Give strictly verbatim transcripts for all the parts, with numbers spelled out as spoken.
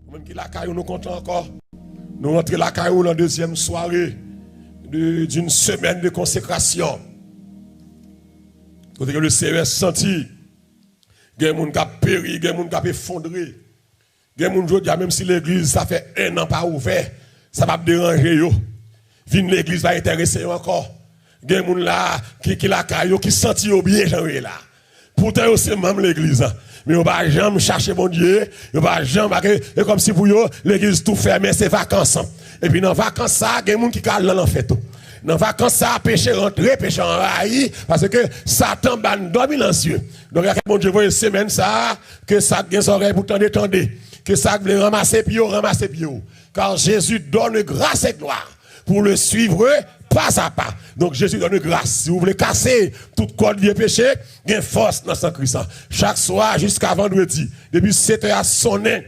Ou menm ki lakay ou, nou kontan ankò. Nou rantre lakay ou nan dezyèm sware de, d'une semaine de consécration. Kote ke le Seyè santi gen moun k ap peri, gen moun k ap efondre. Gen moun jodi a, menm si legliz sa fè en an pa ouvè, sa p ap deranje yo. Vin legliz pa enterese yo ankò. Gen moun la ki, ki lakay yo, ki santi yo byen jan yo ye la. Poutan yo se manm legliz la. Men yo pa janm chache Bondye, yo pa janm, e kòmsi pou yo, legliz tou fèmen, se vakans. Epi nan vakans sa, gen moun ki ka al nan lanfè tou. Nan vakans sa, peche rantre, peche anvayi, paske Satan ba n dòmi nan zye. Donk, ke Bondye voye semèn sa, ke sa k gen zòrèy pou tande, tande. Ke sa k vle ranmase pye yo, ranmase pye yo. Car Jésus donne grâce et gloire pour le suivre pas à pas. Donc Jésus donne grâce. Si w vle kase tout kòd vye peche, gen fòs nan san Kris la. Chak swa jiska vandredi, depi sèt è a sonnen,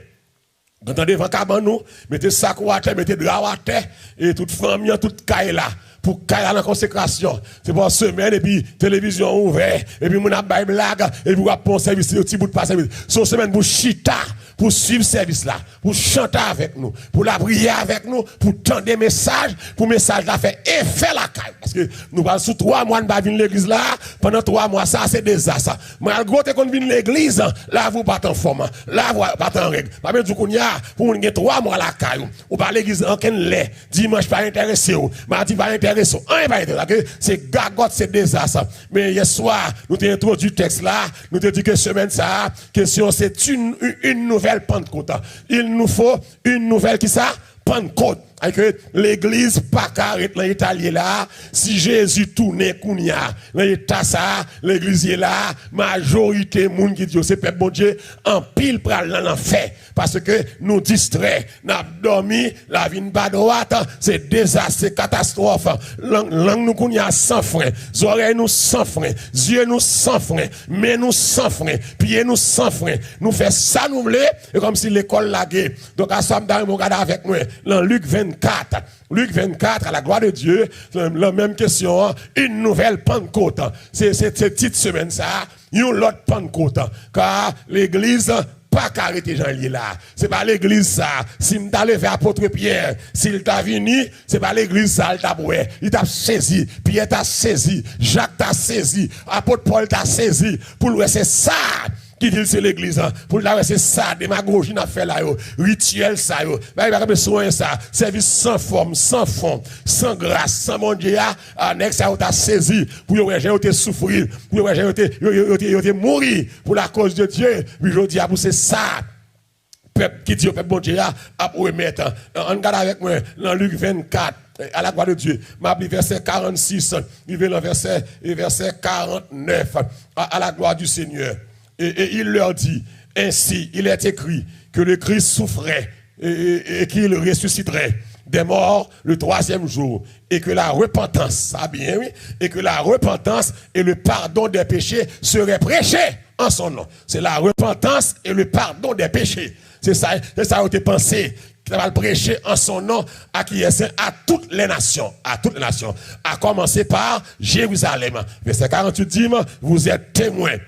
antre devan kabann ou, mete sak ou atè, mete dra ou atè, e tout fanmi an, tout kay la. Pou kay la nan konsekrasyon. Se pa yon semèn epi televizyon ouvè, epi moun ap bay blag, epi w ap pran yon sèvis, yon ti bout pa sèvis. Se yon semèn pou chita, pou swiv sèvis la, pou chante avèk nou, pou lapriyè avèk nou, pou tande mesaj, pou mesaj la fè efè lakay. Paske nou pral sou twa mwa n pa vin legliz la, pandan twa mwa sa, se dezas. Malgre w te konn vin legliz, lavi w pa t anfòm, lavi w pa t an règ. Pa vle di kounye a, pou moun gen twa mwa lakay ou, ou pa legliz okenn lè, dimanch pa enterese w, madi pa enterese w, anyen pa enterese w. Se gagòt, se dezas. Men yè swa, nou te entwodui tèks la, nou te di ke semèn sa, kesyon se une, une nouvelle Pentecôte. Il nous faut une nouvelle kisa? Pannkot. Ayke legliz pa ka ret nan eta l ye la. Si Jezi tounen kounye a, nan eta sa, legliz ye la, majorite moun ki di yo se pèp Bondye, anpil pral nan lanfè. Paske nou distrè, n ap dòmi, lavi n pa dwat, se dezas, se katastwòf. Lang, lang nou kounye a san fren, zòrèy nou san fren, zye nou san fren, men nou san fren, pye nou san fren. Nou fè sa nou vle, e kòmsi lekòl lage. Donk, aswè a m ta renmen w gade avèk mwen nan Lik vennkat. Lik vennkat, à la gloire de Dieu, lan menm kesyon an, une nouvelle Pentecôte. Se, se, se tit semèn sa a, yon lòt Pannkot. Ka legliz pa ka rete jan l ye la. Se pa legliz sa. Si m ta leve apot Pyè, si l ta vini, se pa legliz sa l t ap wè. Li t ap sezi. Pyè ta sezi. Jak ta sezi. Apot Pòl ta sezi. Pou l wè se sa ki di l se legliz la. Pou l ta wè se sa, demagoji n ap fè la yo, rityèl sa yo, bagay pa kanpe sou anyen sa, sèvis san fòm, san fon, san gras, san Bondye a, a, nèg sa yo ta sezi, pou yo wè jan yo te soufri, pou yo wè jan yo te, yo, yo, yo te, yo te mouri pour la cause de Dieu. Wi, jodi a, pou se sa, pèp ki di yo pèp Bondye a ap remèt. Ann gade avèk mwen nan Lik vennkat, à la gloire de Dieu. M ap li vèsè karannsis, rive nan vèsè, e vèsè karantnèf, à, à la gloire du Seigneur. Et, et il leur dit, ainsi, il est écrit que le Christ souffrait et, et, et qu'il ressusciterait des morts le troisième jour, et que la repentance, sa byen, wi, et que la repentance et le pardon des péchés seraient prêchés en son nom. C'est la repentance et le pardon des péchés. Se sa, se sa yo te panse. Ki ta pral preche en son nom à qui est saint, à toutes les nations, à toutes les nations, à commencer par Jérusalem. Vèsè karannwit di m, vous êtes témoins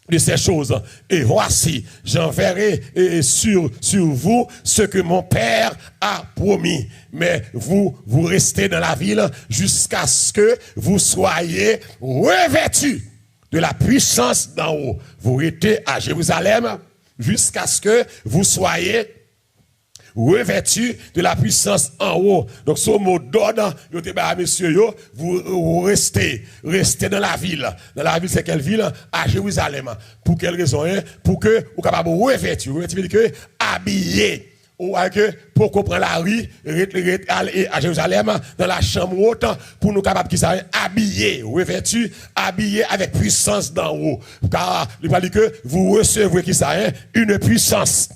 de ces choses. Et voici, j'enverrai, euh, sur, sur vous ce que mon Père a promis. Mais vous, vous restez dans la ville jusqu'à ce que vous soyez revêtus de la puissance d'en haut. Vous restez à Jérusalem jusqu'à ce que vous soyez revêtus de la puissance en haut. Donk, se yon mo dòd yo te bay a mesye yo, vous, vous restez, restez dans la ville. Dans la ville, c'est quelle ville? À Jérusalem. Pou kèl rezon, hein? Pou ke ou kapab revèti. Revèti vle di ke abiye. Ou wè ke poko pran lari, ret, ret, al, e, a Jérusalem, dans la chambre haute, pou nou kapab ki sa, hein? Abiye, revèti, abiye avec puissance d'en haut. Car, li pral di ke vous recevrez ki sa, hein? Une puissance.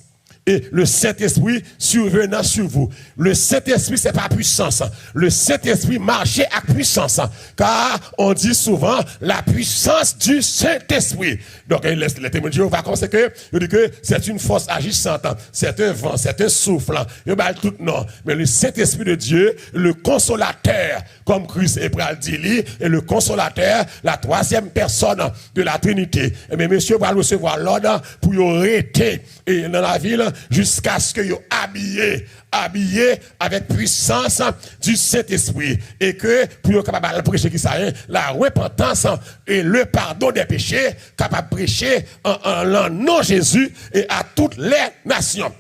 Et le Saint-Esprit survenant sur vous. Le Saint-Esprit, c'est pas puissance. Le Saint-Esprit marche avec puissance. Car on dit souvent la puissance du Saint-Esprit. Donk, lè, lè Temwen de Jewova konsa ke, yo di ke c'est une force agissante, c'est un vent, c'est un souffle. Yo ba l tout non. Men le Saint-Esprit de Dieu, le Consolateur, comme Christ e pral di li, et le Consolateur, la troisième personne de la Trinité. Ebyen, mesye pral resevwa lòd pou yo rete e nan lavil, jiskaske yo abiye, abiye avèk pwisans di Sentespri, e ke pou yo kapab al preche ki sa ye, la repentance et le pardon des péchés, kapab preche an, an, an non Jezi e a tout lè nasyon.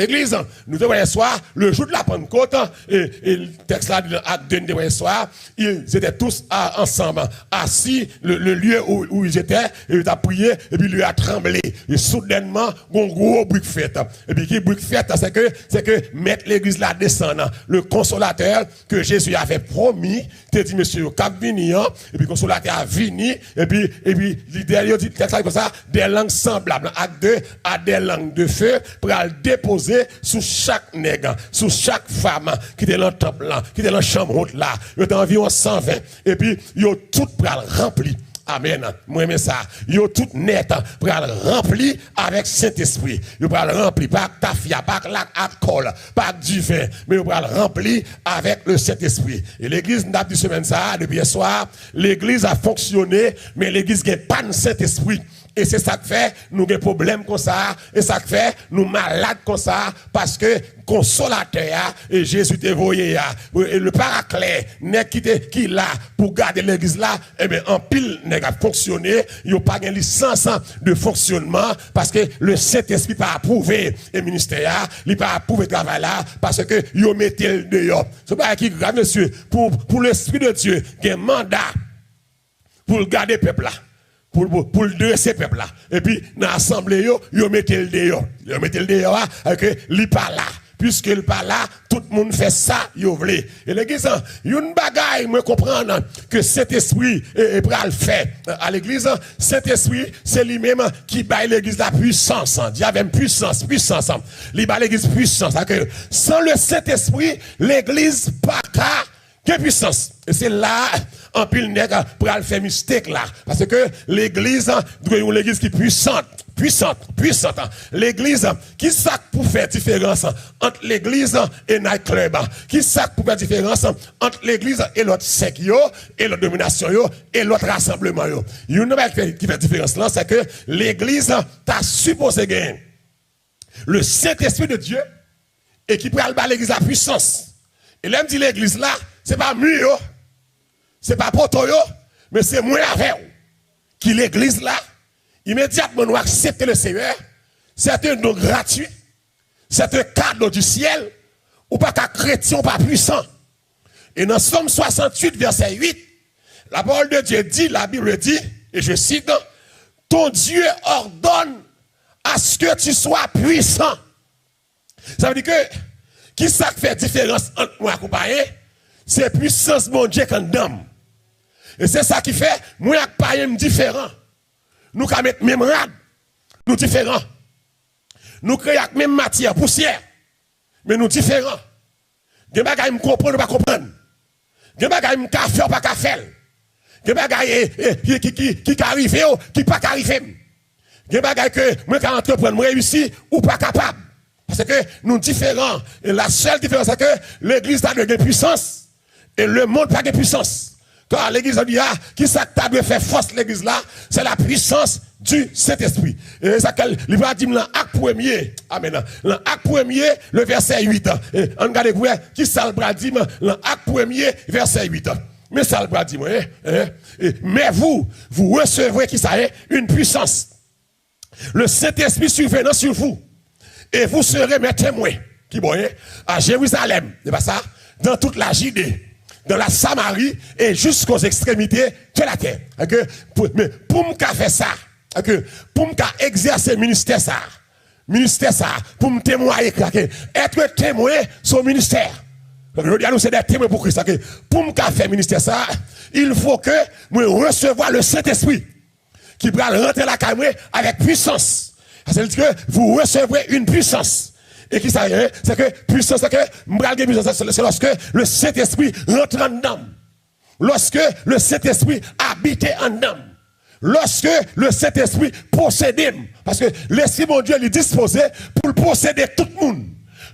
Legliz, nou te wè yè swa, le jou de la Pannkot, e, e tèks la di nan Ak de, nou te wè yè swa, ils étaient tous à, ensemble, assis, le, le lieu où, où ils étaient, e yo t ap priye, epi lye a tranble, e soudènman, gon gwo bri k fèt. Epi ki bri k fèt, se ke, se ke mèt legliz la desann, le Consolateur que Jésus avait promis, te di mesye yo k ap vini an, epi Konsolatè a vini, epi, epi lidè yo di, tèks la di konsa, des langues semblables à de, à des langues de feu, pral depoze sou chak nèg, sou chak fanm ki te lan tanp lan, ki te lan chanm wont la. Yo te anviwon san ven, epi yo tout pral ranpli. Amèn. Mwen renmen sa. Yo tout nèt pral ranpli avèk Sentespri. Yo pral ranpli, pa ak tafya, pa ak la, alkòl, pa ak diven, men yo pral ranpli avèk le Sentespri. E legliz, m t ap di semèn sa a, depi yè swa, legliz ap fonksyone, men legliz gen pàn Sentespri. E se sa k fè nou gen pwoblèm konsa, e sa k fè nou malad konsa, paske Konsolatè a, e Jezi te voye a, e le Paraklè, nèg ki te, ki la pou gade legliz la, ebyen, anpil nèg ap fonksyone, yo pa gen lisans de fonksyonman, paske le Sentespri pa apwouve e ministè a, li pa apwouve travay la, paske yo mete l deyò. Se yon bagay ki grav, mesye, pou, pou Lespri de Dye gen manda pou l gade pèp la, pou, pou, pou l drese pèp la. Epi, nan asanble yo, yo mete l deyò. Yo mete l deyò a, ke li pa la. Piske l pa la, tout moun fè sa yo vle. E legliz, youn bagay mwen konprann ke Sentespri, e, e pral fè, e, a legliz, Sentespri, se li menm ki bay legliz la pwisans. Di avè m, pwisans, pwisans. Li bay legliz pwisans. Sa ke, san le Sentespri, legliz pa ka gen pwisans. E se la anpil nèg pral fè mistake la. Paske legliz dwe yon legliz ki pwisant, pwisant, pwisant. Legliz, ki sa k pou fè diferans ant legliz e night club? Ki sa k pou fè diferans ant legliz e lòt sèk yo, e lòt denominasyon yo, e lòt rasanbleman yo? Youn nan bagay ki fè, ki fè diferans lan, se ke legliz ta sipoze gen le Sentespri de Dye, e ki pral ba legliz la pwisans. E lè m di legliz la, se pa mi yo, se pa poto yo, men se mwen avè w ki legliz la. Imedyatman nou aksepte le Seyè, c'est un don gratuit, c'est un cadeau du ciel. Ou pa ka kretyen, ou pa pwisan. Et dans Psaume soixante-huit, verset huit, la parole de Dieu dit, la Bible dit, et je cite, ton Dieu ordonne à ce que tu sois puissant. Sa vle di ke, ki sa k fè diferans ant mwen ak ou payen? Se pwisans Bondye k anndan m. E se sa ki fè, mwen ak payen m diferan. Nou ka met menm rad, nou diferan. Nou kreye ak menm matyè, pousyè, men nou diferan. Gen bagay m konprann, ou pa konprann. Gen bagay m ka fè, ou pa ka fè l. Gen bagay, e, e, ki, ki, ki, ki ka rive w, ki pa ka rive m. Gen bagay ke mwen ka antreprann, mwen reyisi, ou pa kapab. Paske nou diferan. E la sèl diferans, se ke legliz la dwe gen pwisans. E lemonn pa gen pwisans. Kan legliz la di a, ki sa k ta dwe fè fòs legliz la? Se la pwisans du Sentespri. E sa ke li pral di m lan Ak premye. Amèn. Lan Ak premye, le vèsè uit. E ann gade pou wè ki sa l pral di m lan Ak premye, vèsè uit. Men sa l pral di mwen, hein, hein. Et, mais vous, vous recevrez, ki sa ye? Une puissance. Le Saint-Esprit survenant sur vous, et vous serez mes témoins. Ki bò, hein? À Jérusalem, se pa sa? Dans toute la Judée, dans la Samarie et jusqu'aux extrémités de la terre. Ke, pou, men pou m ka fè sa, ke, pou m ka egzèse ministè sa, ministè sa, pou m temwaye, ke, être témoin, se yon ministè. Donk, jodi a, nou se des témoins pour Christ. Ke, pou m ka fè ministè sa, il faut que mwen resevwa le Saint-Esprit ki pral rantre lakay mwen avèk pwisans. Sa vle di ke vous recevrez une puissance. E ki sa ye? Se ke pwisans, se ke m pral gen pwisans, se, se lòske le Sentespri rantre anndan m. Lorsque le Saint-Esprit habite anndan m. Lorsque le Saint-Esprit posede m. Paske Lespri Bondye, li dispoze pou l posede tout moun.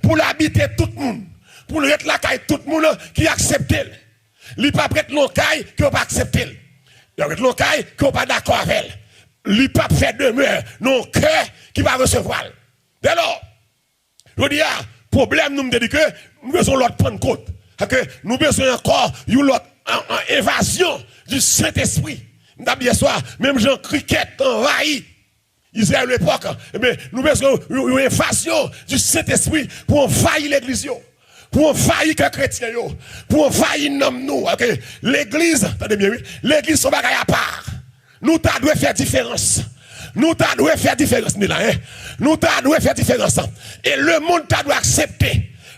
Pou l abite tout moun. Pou l ret lakay tout moun ki aksepte l. Li p ap ret nan yon kay ke yo pa aksepte l. Li ap ret nan yon kay ke yo pa dakò avè l. Li p ap fè demè nan yon kè ki pa resevwa l. Dèlò, Jodi a, pwoblèm nou, m te di ke nou bezwen yon lòt Pannkot. Sa ke nou bezwen ankò yon lòt an, an envazyon di Sentespri. M t ap di yèswa, menm jan krikèt anvayi Izrayèl lepòk, ebyen, nou bezwen yon, yon, yon envazyon di Sentespri pou anvayi legliz yo, pou anvayi kè kretyen yo, pou anvayi nanm nou. Ok? Legliz, tande byen, wi. Legliz se yon bagay apa. Nou ta dwe fè diferans. Nou ta dwe fè diferans, m di la, en. Nou ta dwe fè diferans. E lemonn ta dwe aksepte.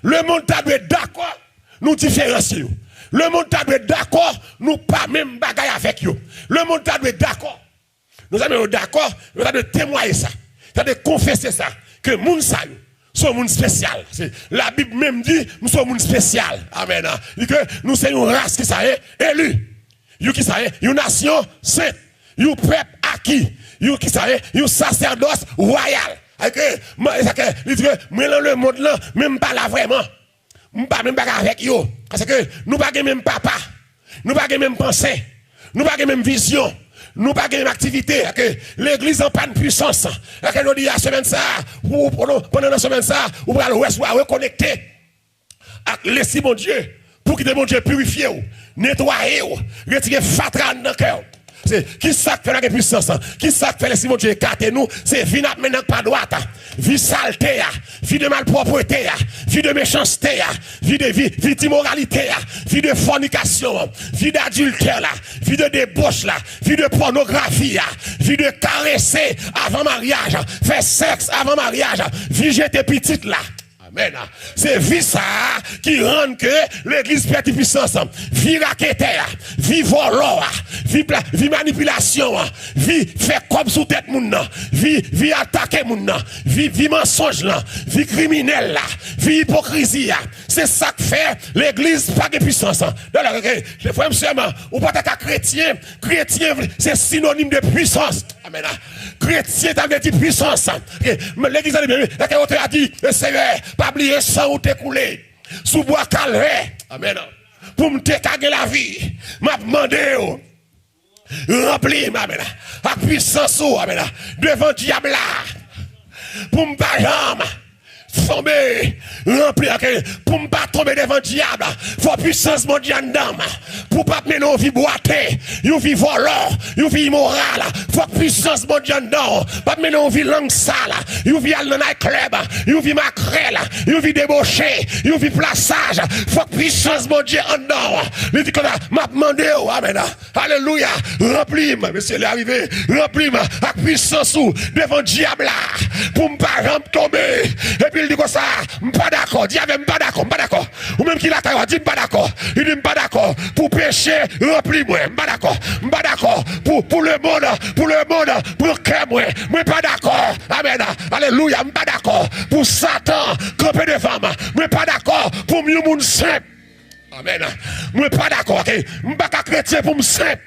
Lemonn ta dwe dakò nou diferansye yo. Lemonn ta dwe dakò nou pa menm bagay avèk yo. Lemonn ta dwe dakò. Mezanmi, yo dakò, yo ta dwe temwaye sa. Yo ta dwe konfese sa. Ke moun sa yo, se yon moun espesyal. Se, Labib menm di, nou se yon moun espesyal. Amèn. Li di ke nou se yon ras ki sa ye, eli. Yon ki sa ye, yon nasyon sent. Yon pèp aki. Yon ki sa ye, yon sasèdòs wayal. Sa ke, mwen, sa ke, li di ke mwen nan lemonn lan, men m pa la vrèman. M pa menm bagay avèk yo. Paske nou pa gen menm papa. Nou pa gen menm panse. Nou pa gen menm vizyon. Nou pa gen menm aktivite. Ke legliz an pàn pwisans. Ke jodi a, semèn sa, ou, ou, pandan nan semèn sa, ou pral wè si w a rekonekte ak Lespri Bondye. Pou kite Bondye pirifye w, netwaye w, retire fatra anndan kè w. Se, kisa k fè n pa gen pwisans? Kisa k fè Lespri Bondye ekate nou? Se vi n ap mennen ak pa dwat. Vi salte a, vi de malpwòpte a, vi de mechanste a, vi de, vi, vi de imoralite a, vi de fònikasyon an, vi de adiltè la, vi de deboch la, vi de pònografi a, vi de karese avan maryaj, fè sèks avan maryaj, vi jete pitit la. Amèn. Se vi sa a ki rann ke legliz pèdi pwisans. Vi raketè a, vi vòlò a, vi pla-, vi manipilasyon an, vi fè kòb sou tèt moun nan, vi, vi atake moun nan, vi, vi mansonj lan, vi kriminèl la, vi ipokrizi a. Se sa k fè legliz pa gen pwisans. Donk, ok, frè m, sè m, ou pa ta ka kretyen. Kretyen se sinonim de pwisans. Amèn. Kretyen, sa vle di pwisans. Ok. Men legliz la di, men, men, lè ke otè a di, e Seyè, pa bliye san ou te koule sou bwa Kalvè. Amèn. Pou m te ka gen lavi, m ap mande w, ranpli m, amèn, ak pwisans ou, amèn, devan dyab la. Pou m pa janm tonbe, ranpli, ok, pou m pa tonbe devan dyab, fò pwisans Bondye anndan m. Pou pa mennen yon vi bwate, yon vi vòlò, yon vi imoral. Fòk pwisans Bondye anndan w. Pa mennen yon vi lang sal, yon vi al nan night club, yon vi makrèl, yon vi deboche, yon vi plasaj. Fòk pwisans Bondye anndan w. Li di konsa, m ap mande w, amèn. Alelouya. Ranpli m, mesye, lè a rive. Ranpli m ak pwisans ou devan dyab la, pou m pa janm tonbe. Epi l di konsa, m pa dakò. Di avè m, m pa dakò, m pa dakò. Ou menm ki lakay ou a, di, m pa dakò. Li di, m pa dakò pou peche ranpli mwen. M pa dakò. M pa dakò pou, pou lemonn, pou lemonn pran kè mwen. Mwen pa dakò. Amèn. Alelouya. M pa dakò pou Satan kanpe devan m. Mwen pa dakò pou m yon moun senp. Amèn. Mwen pa dakò, ok? M pa ka kretyen pou m senp.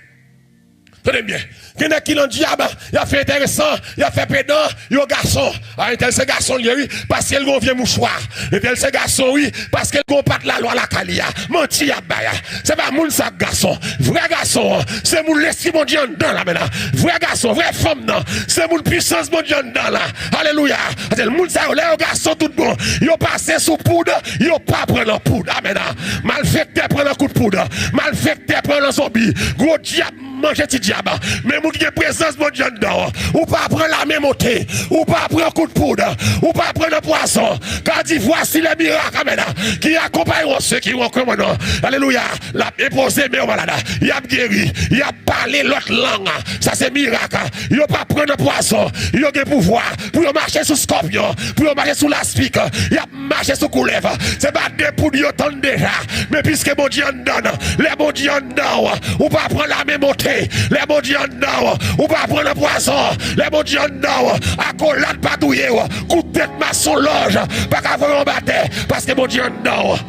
Tande m byen. Gen nèg ki nan dyab, y ap fè enteresan, y ap fè pedan, yo gason. A, entèl se gason l ye, wi, paske l gon vye mouchwa. Entèl se gason, wi, paske l gon pat lalwa lakay li a. Manti y ap bay a. Se pa moun sa k gason. Vrè gason an, se moun Lespri Bondye anndan l, amèn. Vrè gason, vrè fanm nan, se moun pwisans Bondye anndan l la. Alelouya. Paske moun sa yo, lè yo gason tout bon, yo pase sou poud, yo pa pran nan poud. Amèn. Malfektè pran nan kout poud. Malfektè pran nan zonbi. Gwo dyab manje ti dyab. Men moun ki gen prezans Bondye anndan w, ou pa pran lame monte. Ou pa pran kout poud. Ou pa pran nan pwazon. Car dit, voici les miracles, amèn, qui accompagneront ceux qui ont cru en mon nom. Alelouya. L ap enpoze men yo malad. Y ap geri. Y ap pale lòt lang. Sa se mirak. Yo pa pran nan pwazon. Yo gen pouvwa pou yo mache sou skòpyon, pou yo mache sou laspik. Y ap mache sou koulèv. Se pa de poud yo tann deja. Men piske Bondye anndan w, lè Bondye anndan w, ou pa pran lame monte. Lè Bondye anndan w, ou pa pran nan pwazon. Lè Bondye anndan w, akolad pa touye w. Kout tèt masonlòj pa ka voye w anba tè. Paske Bondye anndan w.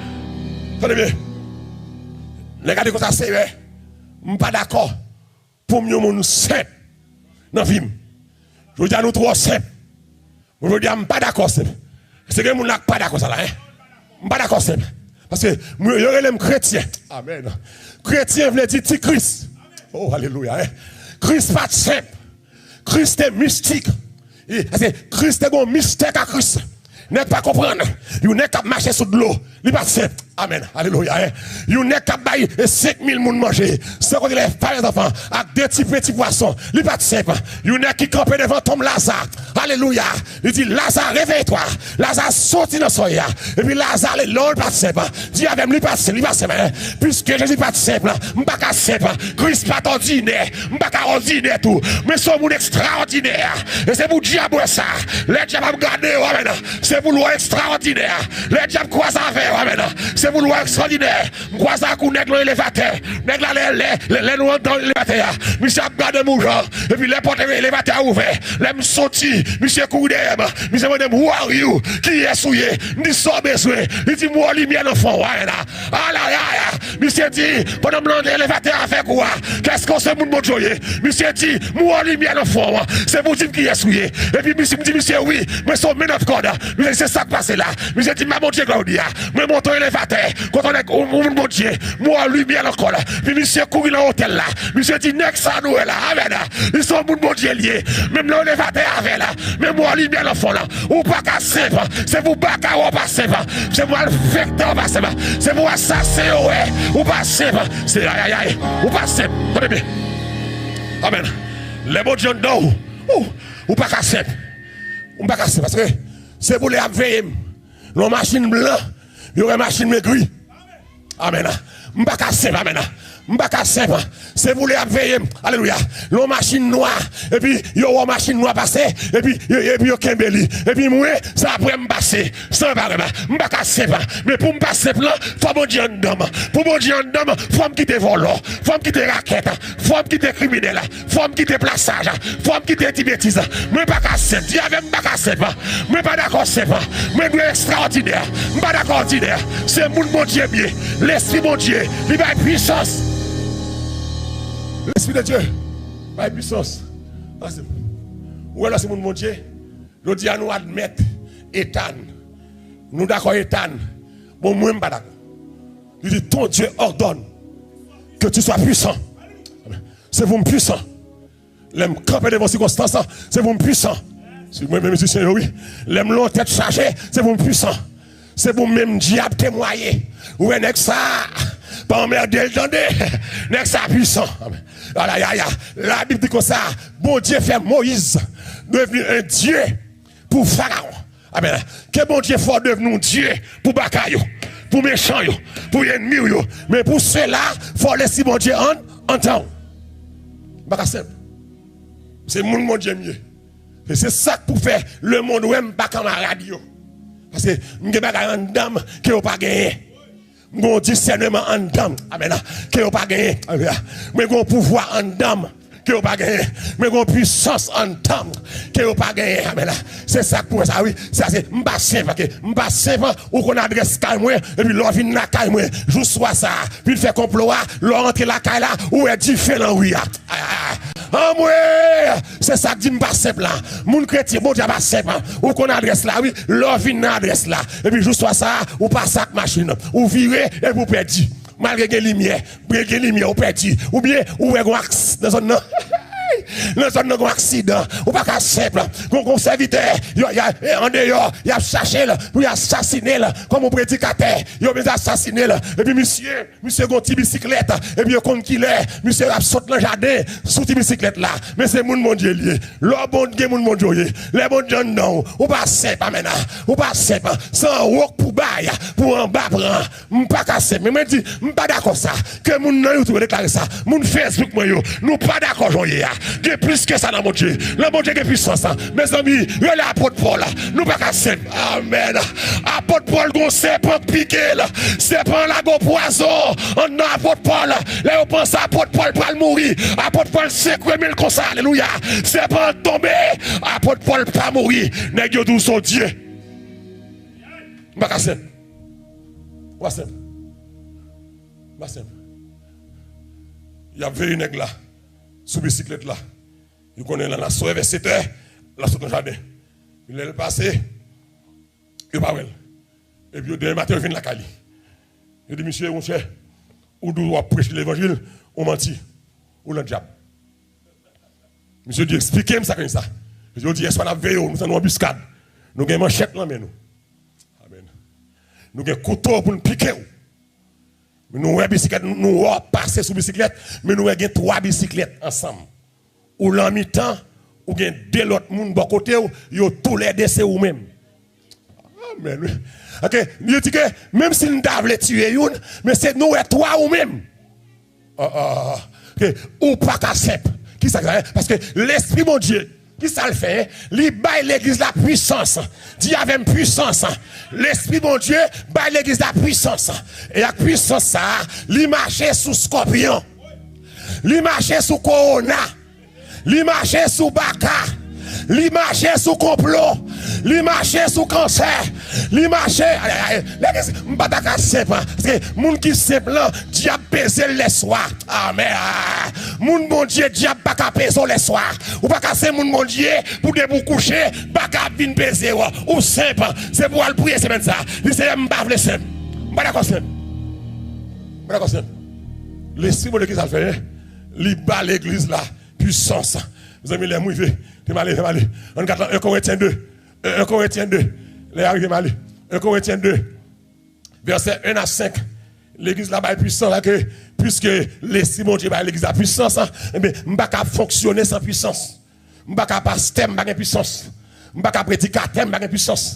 Tande byen. Nèg la di konsa, Seyè, m pa dakò pou m yon moun senp nan vi m. Jodi a nou twò senp. Bon, jodi a m pa dakò senp. Èske gen moun la k pa dakò sa la, en? M pa dakò senp. Paske mwen, yo rele m kretyen. Amèn. Kretyen vle di ti Kris. Oh, alelouya, en. Kris pa t senp. Kris te mistik. E, paske Kris te gon mistè ka Kris. Nèg pa konprann. Yon nèg k ap mache sou dlo, li pa t senp. Amèn. Alelouya. Yon nèg k ap bay e senk mil moun manje, san konte lè fanm, zanfan, ak de ti peti pwason, li pa t senp. Yon nèg ki kanpe devan tonm Laza. Alelouya. Li di, Laza, réveille-toi. Laza, soti nan sòy la. Epi Laza, lè l pa t senp. Di avè m, li pa t senp, li pa t senp. Piske Jezi pa t senp, m pa ka senp. Kris pa t òdinè, m pa ka òdinè tou. Men se yon moun ekstraòdinè. E se pou dyab wè sa. Lè dyab ap gade yo, amèn, se pou l wè ekstraòdinè. Lè dyab kwaze avè yo, amèn, se pou l wè ekstraòdinè. M kwaze ak yon nèg nan elevatè. Nèg la, lè, lè, lè, lè nou anndan elevatè a, misye ap gade m yon jan. Epi lè pòt elevatè a ouvè, lè m soti, misye kouri dèyè m. Misye mande m, "Who are you?" Kiyès ou ye? M di, "Sa w bezwen?" Li di m, "Wè yon limyè nan fon an, amèn." Alayaya. Misye di, pandan m nan elevatè avèk ou a, "Kèske w se moun Bondye w ye?" Misye di, "M wè yon limyè nan fon an. Se pou w di m kiyès ou ye." Epi misye, m di misye, "Wi, mwen se yon man of God." Misye di, "Se sa k pase la." Misye di, "M ba Bondye glwa jodi a. Mwen monte yon elevatè. Kote yon nèg, yon moun Bondye. M wè yon limyè nan kò l." Epi misye kouri nan otèl la. Misye di, "Nèg sa nou wè la, amèn, li se yon moun Bondye l ye. Menm nan elevatè avè l, menm wè yon limyè nan fon l." Ou pa ka senp. Se pou baka w pa senp. Se pou malfektè w pa senp. Se pou asasen yo wè ou pa senp. Se ayayay. Ou pa senp. Tande byen. Amèn. Lè Bondye anndan w, ou, ou pa ka senp. Ou pa ka senp. Paske se pou lè y ap veye m. Nan machin blan, yo wè machin mwen gri. Amèn. M pa ka senp, amèn. M pa ka senp. Se pou lè y ap veye m. Alelouya. Lè yon machin nwa, epi yo wè yon machin nwa pase, epi, epi yo kenbe li. Epi mwen, se apre m pase. San pa renmen. M pa ka senp. Men pou m pa senp lan, fò Bondye anndan m. Pou Bondye anndan m, fò m kite vòlò. Fò m kite rakèt. Fò m kite kriminèl. Fò m kite plasaj. Fò m kite ti betiz. Mwen pa ka senp. Di avè m, m pa ka senp. Mwen pa dakò senp. Mwen dwe ekstraòdinè. M pa dakò òdinè. Se moun Bondye m ye. Lespri Bondye, li bay pwisans. Lespri de Dye bay pwisans. Pase. Ou wè lè se moun Bondye, jodi a nou admèt eta n. Nou dakò eta n. Bon, mwen m pa dakò. Li di, ton Dieu ordonne que tu sois puissant. Se pou m pwisan. Lè m kanpe devan sikonstans lan, se pou m pwisan. Si mwen menm mizisyen yo, wi. Lè m lwen tèt chaje, se pou m pwisan. Se pou menm dyab temwaye. Ou wè nèg sa, pa anmède l tande. Nèg sa pwisan. Alayaya. Labib di konsa, Bondye fè Moyiz devni un Dieu pou Farawon. Amèn. Ke Bondye fè w devni yon Dye pou baka yo, pou mechan yo, pou ènmi w yo. Men pou sela, fò Lespri Bondye an, anndan w. M pa ka senp. Se moun Bondye m ye. E se sa k pou fè lemonn wè m pa kanmarad yo. Paske m gen bagay anndan m ke yo pa genyen. M gen yon disèneman anndan m. Amèn. Ke yo pa genyen. Alelouya. Mwen gen yon pouvwa anndan m ke yo pa genyen. Mwen gen yon pwisans anndan m ke yo pa genyen. Amèn. Se sa k pou wè sa, wi. Sa se, m pa senp, paske m pa senp, ou konn adrès kay mwen, epi lè w vin lakay mwen, jou swa sa, vin fè konplo a, lè w rantre lakay la, ou wè dife nan ri a. Anmwe! Se sa k di m pa senp la. Moun kretyen, Bondye pa senp. Ou konn adrès la, wi. Lè w vin nan adrès la. Epi jou swa sa, ou pase ak machin. Ou vire, epi ou pèdi. Malgre gen limyè, gen limyè, ou pèdi. Oubyen, ou wè gon aksidan nan zòn nan. Nan zòn nan gon aksidan. Ou pa ka senp. Gon, gon sèvitè, yo, y a, andeyò, y ap chache l pou y asasinen l. Kòm yon predikatè, yo bezwen asasinen l. Epi misye, Misye gon ti bisiklèt, epi yo konn kilè misye ap sot nan jaden sou ti bisiklèt la. Men se moun Bondye l ye. Lè w bon, gen moun Bondye w ye. Lè Bondye anndan w, ou pa senp, amèn. Ou pa senp. Se yon wòk pou bay, pou anba pran. M pa ka senp. Men mwen di, m pa dakò sa. Ke moun nan YouTube yo deklare sa. Moun Facebook mwen yo, nou pa dakò jan w ye a. Gen plis ke sa nan Bondye. Nan Bondye gen pwisans. Mezanmi, rele apot Pòl. Nou pa ka senp. Amèn. Apot Pòl gon sèpan k pike l. Sèpan an lage yon pwazon anndan apot Pòl. Lè yo panse apot Pòl pral mouri, apot Pòl sekwe men l konsa, alelouya. Sèpan an tonbe, apot Pòl pa mouri. Nèg yo di w se yon dye. M pa ka senp. M pa senp. M pa senp. Y ap veye nèg la sou bisiklèt la. Yo konnen l an aswè vè sèt è, l ap sot nan jaden. Lè l pase, yo pa wè l. Epi yo demen maten, yo vin lakay li. Yo di, "Misye, monchè, ou di w ap preche levanjil, ou manti. Ou nan dyab." Misye di, "Eksplike m sa k gen sa." Yo di, "Yèswa n ap veye w, nou tann yon anbiskad. Nou gen manchèt nan men nou." Nou gen kouto pou n pike w. Nou wè bisiklèt, nou wè w ap pase sou bisiklèt, men nou wè gen twa bisiklèt ansanm. Ou lan mitan, ou gen de lòt moun bò kote w, yo toulède se ou menm. Amèn, wi. Ok, yo di ke menm si n ta vle tiye youn, men se nou wè twa ou menm. Ah, ah, ah. Ok, ou pa ka senp. Kisa ki sa, hein? Paske Lespri Bondye, kisa l fè, hein? Li bay legliz la pwisans. Di avè m, pwisans. Lespri Bondye bay legliz la pwisans. E ak pwisans sa, li mache sou skòpyon. Li mache sou kowona. Li mache sou baka. Li mache sou konplo. Li mache sou kansè. Li mache, ay, ay, ay, legliz, m pa ta ka senp, paske moun ki senp lan, dyab peze l lèswa. Amèn. Moun Bondye, dyab pa ka peze w lèswa. Ou pa ka se moun Bondye, pou depi w kouche, baka ap vin peze w. Ou senp, se pou w al priye semèn sa. Di, Seyè, m pa vle senp. M pa dakò senp. M pa dakò senp. Lespri Bondye, kisa l fè, hein? Li ba legliz la pwisans. Mezanmi, lè m rive, te m ale, te m ale. Ann gad lan, en Korentyen de. En Korentyen de. Lè a rive, m ale. En Korentyen de, vèsè en a senk. Legliz la bay pwisans la ke, piske Lespri Bondye bay legliz la pwisans, enben, m pa ka fonksyone san pwisans. M pa ka pastè, m pa gen pwisans. M pa ka predikatè, m pa gen pwisans.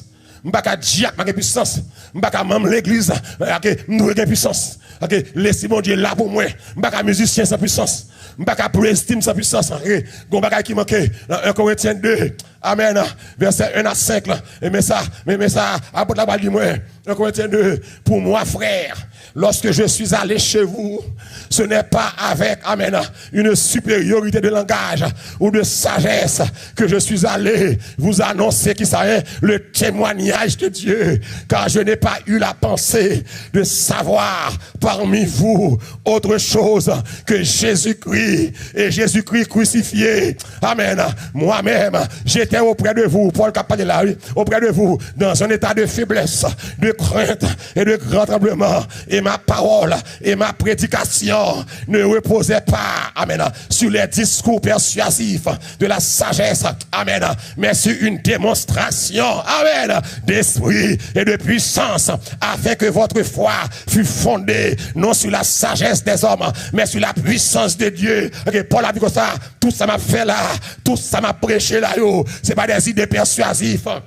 M pa ka dyak, m pa gen pwisans. M pa ka manm legliz, ake m dwe gen pwisans. Ake Lespri Bondye la pou mwen. M pa ka mizisyen san pwisans. M pa ka praise team san pwisans. Ake gon bagay ki manke. Nan en Korentyen de, amèn, vèsè en a senk la. E men sa, men, men sa, apot la pral di mwen. En Korentyen de, pour moi, frère, lorsque je suis allé chez vous, ce n'est pas avec, amèn, une supériorité de langage ou de sagesse que je suis allé vous annoncer, kisa, hein, le témoignage de Dieu, car je n'ai pas eu la pensée de savoir parmi vous autre chose que Jésus-Christ et Jésus-Christ crucifié. Amèn. Moi-même, j'étais auprès de vous, Paul ki ap pale la, wi, auprès de vous, dans un état de faiblesse, de crainte et de grand tremblement. Et ma parole et ma prédication ne reposaient pas, amèn, sur les discours persuasifs de la sagesse, amèn, mais sur une démonstration, amèn, d'esprit et de puissance, afin que votre foi fût fondée non sur la sagesse des hommes, mais sur la puissance de Dieu. Ok, Paul a dit comme ça, tout sa m ap fè la, tout sa m ap preche la yo, se pa des idées persuasives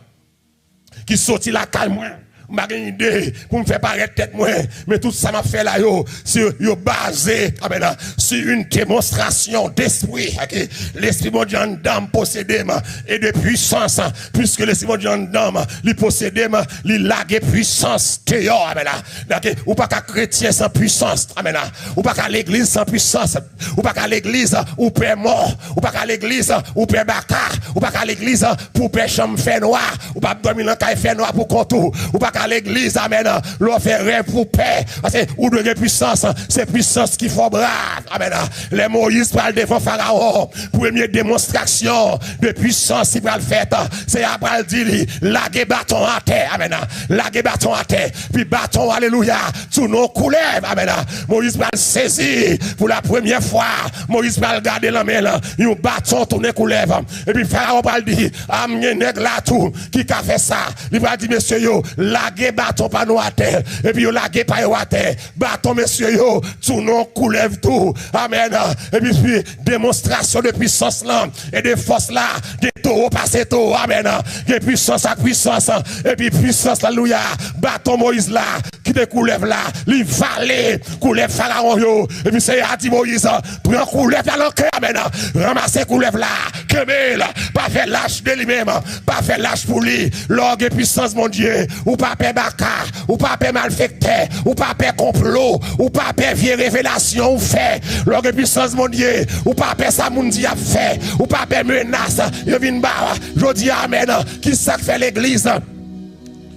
ki soti lakay mwen. M pa gen ide pou m fè parèt tèt mwen. Men tout sa m ap fè la yo, se yo baze, amèn, sur une démonstration d'esprit. Ok? Lespri Bondye anndan m posede m, et de puissance, puisque Lespri Bondye anndan m, li posede m, li lage pwisans deyò, amèn. Ok? Ou pa ka kretyen san pwisans, amèn. Ou pa ka legliz san pwisans. Ou pa ka legliz, ou pè mò. Ou pa ka legliz, ou pè baka. Ou pa ka legliz pou pè chanm fènwa. Ou p ap dòmi nan kay fènwa pou kont ou. Ou pa ka legliz, amèn, lè w fè rèv pou pè. Paske ou dwe gen pwisans. Se pwisans ki fè w brav. Amèn. Lè Moyiz pral devan Farawon, premye demonstrasyon de pwisans ki pral fèt, Seyè a pral di li, lage baton atè. Amèn. Lage baton atè. Pi baton, alelouya, tounen yon koulèv. Amèn. Moyiz pral sezi pou la premyè fwa. Moyiz pral gade nan men l, yon baton tounen koulèv. Epi Farawon pral di, a, m gen nèg la tou ki ka fè sa. Li pral di mesye yo, lage baton pa nou atè. Epi yo lage pa yo atè. Baton mesye yo tounen yon koulèv tou. Amèn. Epi, pi demonstrasyon de pwisans lan e de fòs la. Gen towo pase towo. Amèn. Gen pwisans ak pwisans. Epi pwisans, alelouya, baton Moyiz la, kite koulèv la, li vale koulèv Farawon yo. Epi Seyè a di Moyiz, pran koulèv la nan ke, amèn. Ranmase koulèv la, kenbe l, pa fè lach de li menm, pa fè lach pou li. Lè w gen pwisans Bondye, ou pa pè baka, ou pa pè malfektè, ou pa pè konplo, ou pa pè vye revelasyon ou fè. Lè w gen pwisans Bondye, ou pa pè sa moun di y ap fè, ou pa pè menas yo vin ba w. Jodi a, amèn, ki sa k fè legliz?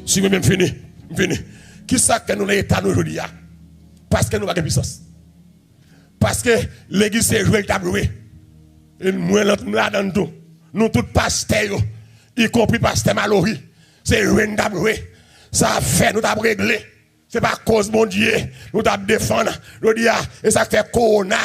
Si mwen menm fini, m fini. Ki sa k fè nou nan eta nou jodi a? Paske nou pa gen pwisans. Paske legliz se jwe l t ap jwe. E mwen, m ladan l tou. Nou tout pastè yo, ikonpri pastè Malory, se jwe n t ap jwe. Sa ap fè nou t ap regle. Se pa koz Bondye nou t ap defann. Jodi a, e sa k fè kowona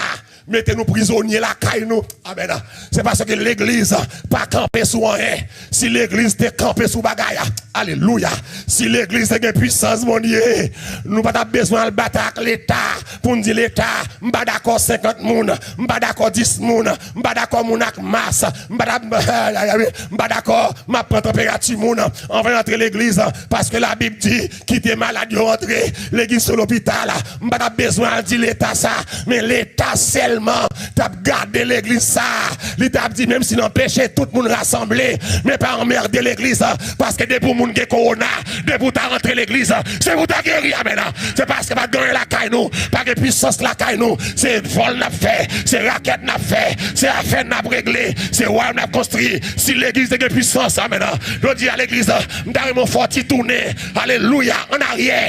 Mete nou prizonye lakay nou. Amèn. Se paske legliz pa kanpe sou anyen. Si legliz te kanpe sou bagay, alelouya. Si legliz te gen pwisans Bondye, nou pa t ap bezwen al batay ak Leta pou n di Leta, m pa dakò senkant moun, m pa dakò dis moun, m pa dakò moun ak mas, m pa, m pa dakò m ap pran tanperati moun anvan yo antre legliz, paske Labib di, kite malad yo antre. Legliz se lopital. M pa t ap bezwen al di Leta sa, men Leta sèlman t ap gade legliz sa. Li t ap di, menm si l anpeche tout moun rasanble, men pa anmède legliz, paske depi yon moun gen kowona, depi w ta rantre legliz, se pou w ta geri, amèn. Se paske pa t gen anyen lakay nou, pa gen pwisans lakay nou. Se vòl n ap fè, se rakèt n ap fè, se afè n ap regle, se wayòm n ap konstwi. Si legliz te gen pwisans, amèn, jodi a legliz, m ta renmen w fè w ti tounen, alelouya, ann aryè,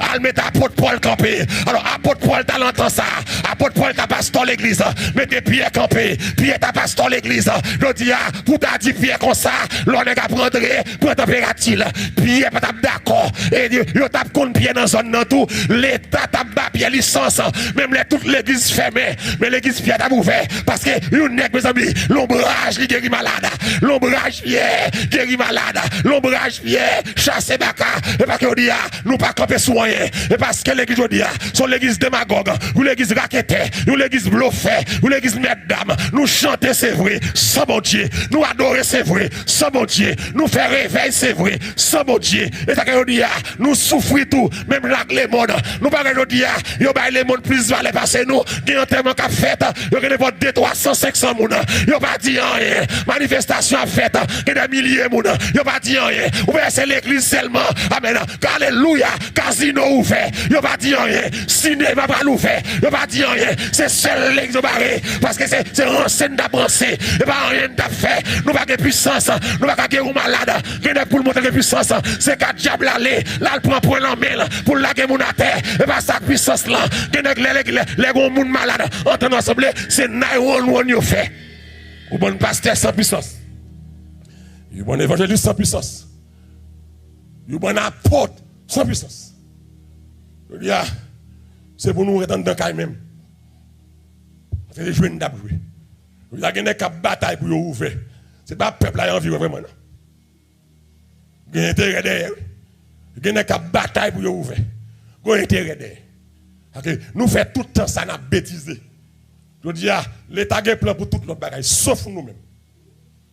al mete apot Pòl kanpe. Alò, apot Pòl ta nan tan sa, apot Pòl ta pastè legliz, mete Pyè kanpe. Pyè ta pastè legliz. Jodi a, pou w ta di Pyè konsa, lò nèg ap rantre, pran tanperati l. Pyè pa t ap dakò. E yo, yo t ap konn Pyè nan zòn nan tou. Leta t ap ba Pyè lisans. Menm lè tout legliz fèmen, men legliz Pyè t ap ouvè. Paske yon nèg, mezanmi, lonbraj li geri malad. Lonbraj Pyè geri malad. Lonbraj Pyè chase baka. E pa ke yo di a, nou pa kanpe sou anyen. E paske legliz jodi a, se yon legliz demagòg, yon legliz raketè, yon legliz blofè, yon legliz mèt dam. Nou chante, se vre, san Bondye. Nou adore, se vre, san Bondye. Nou fè revèy, se vre, san Bondye. E sa ke yo di a, nou soufri tou, menm jan ak lemonn. Nou pa wè jodi a, yo bay lemonn plis valè pase nou. Gen antèman k ap fèt, yo gen nenpòt de, twa san, senk san moun. Yo pa di anyen. Manifestasyon ap fèt, gen dè milye moun. Yo pa di anyen. Ou wè se legliz sèlman. Amèn. Alelouya. Kazino ouvè. Yo pa di anyen. Sinema pral ouvè. Yo pa di anyen. Se sèl legliz yo bare. Paske se, se ranse n t ap ranse. E pa anyen n t ap fè. Nou pa gen pwisans. Nou pa ka geri yon malad. Gen nèg pou l montre gen pwisans. Se gad dyab la ale. L al pran pwen nan men l pou l lage moun atè. E pa sa k pwisans lan. Gen nèg lè, lè, lè, lè gen yon moun malad antre nan asanble, se nine one one yo fè. Ou bann pastè san pwisans. Ou bann evanjelis san pwisans. Ou bann apot san pwisans. Jodi a, se pou nou ret anndan kay menm. Se jwe n t ap jwe. Jodi a, gen nèg k ap batay pou yo ouvè. Se pa pèp la yo anvi wè vrèman, non. Gen enterè dèyè, wi. Gen nèg k ap batay pou yo ouvè. Gen enterè dèyè. Paske nou fè tout tan sa n ap betize. Jodi a, Leta gen plan pou tout lòt bagay, sof nou menm.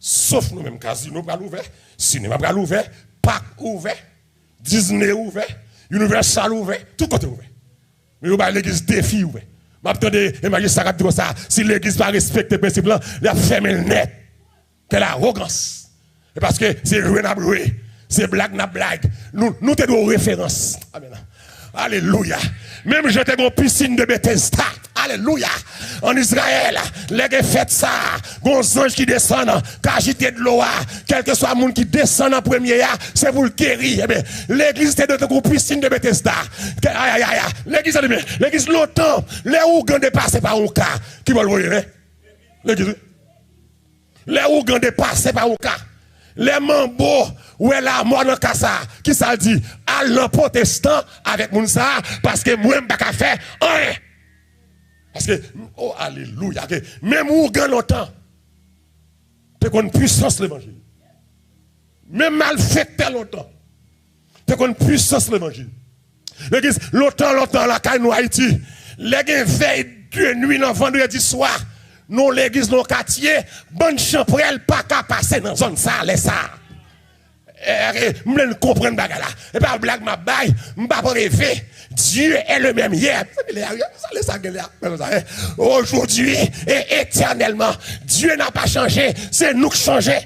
Sof nou menm. Kazino pral ouvè, sinema pral ouvè, pak ouvè, Disney ouvè, Universal ouvè, tout kote ouvè. Men yo bay legliz defi ouvè. M ap tande evanjelis sa k ap di konsa, si legliz pa respekte prensip lan, y ap fèmen l nèt. Quelle arrogance! E paske se jwe n ap jwe, se blag n ap blag. Nou, nou te dwe w referans. Amèn. Alelouya. Menm jan te gen yon pisin de Betesda. Alelouya. Ann Izrayèl, lè gen fèt sa, gen yon zanj ki desann, k ajite dlo a. Kèlkeswa moun ki desann an premye a, se pou l geri. Ebyen, legliz te dwe tankou pisin de Betesda. Ke, ay, ay, ay, ay. Legliz, tande byen, legliz lontan, lè ougan te pase pa yon ka, ki bò l voye, en? Legliz, wi. Lè ougan te pase pa yon ka. Lè manbo wè lamò nan ka sa, ki sa l di? Al nan pwotestan avèk moun sa, paske mwen m pa ka fè anyen. Paske, oh, alelouya, ke menm ougan lontan te konn pwisans levanjil. Menm malfektè lontan te konn pwisans levanjil. Legliz, lontan, lontan, lakay nou Ayiti, lè gen vèy de nwi nan vandredi swa, nan yon legliz, nan yon katye, bann chanpwèl pa ka pase nan zòn sa, lè sa. E, e, m vle n konprann bagay la. E pa blag m ap bay, m p ap reve. Dieu est le même hier. Sa gen lè a, wi. Sa lè sa gen lè a. Mwen konsa, en. Aujourd'hui et éternellement. Dieu n'a pas changé. Se nou k chanje.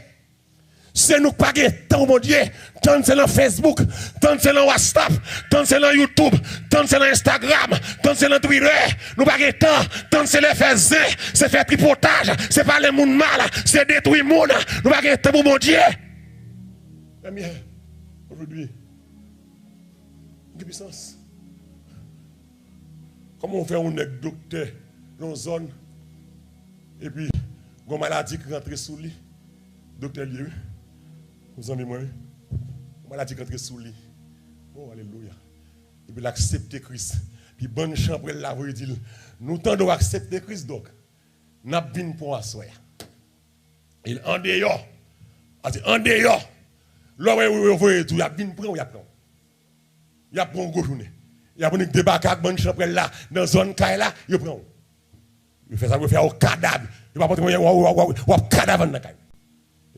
Se nou k pa gen tan pou Bondye. Tan se nan Facebook, tan se nan WhatsApp, tan se nan YouTube, tan se nan Instagram, tan se nan Twitter. Nou pa gen tan. Tan se lè fè zen, se fè tripotaj, se pale moun mal, se detwi moun. Nou pa gen tan pou Bondye. Mèm yè, aujourd'hui, gen pwisans. Kòman w fè yon nèg doktè nan yon zòn, epi gon maladi k rantre sou li, doktè l ye, wi. Yon zanmi mwen, wi. Yon maladi k rantre sou li. Oh, alelouya. Epi l aksepte Kris. Epi bann chanpwèl la voye di l, nou tande w aksepte Kris, dòk. N ap vin pran w aswè a. E andeyò. Pase andeyò. Lè w wè yo voye tou, y ap vin pran w, y ap pran w. Y ap pran w gwo jounen. Y ap annik debake ak bann chanpwèl la, nan zòn kay la, yo pran w. Yo fè sa pou yo fè w kadab. Yo pa montre w, w ap kadab anndan kay.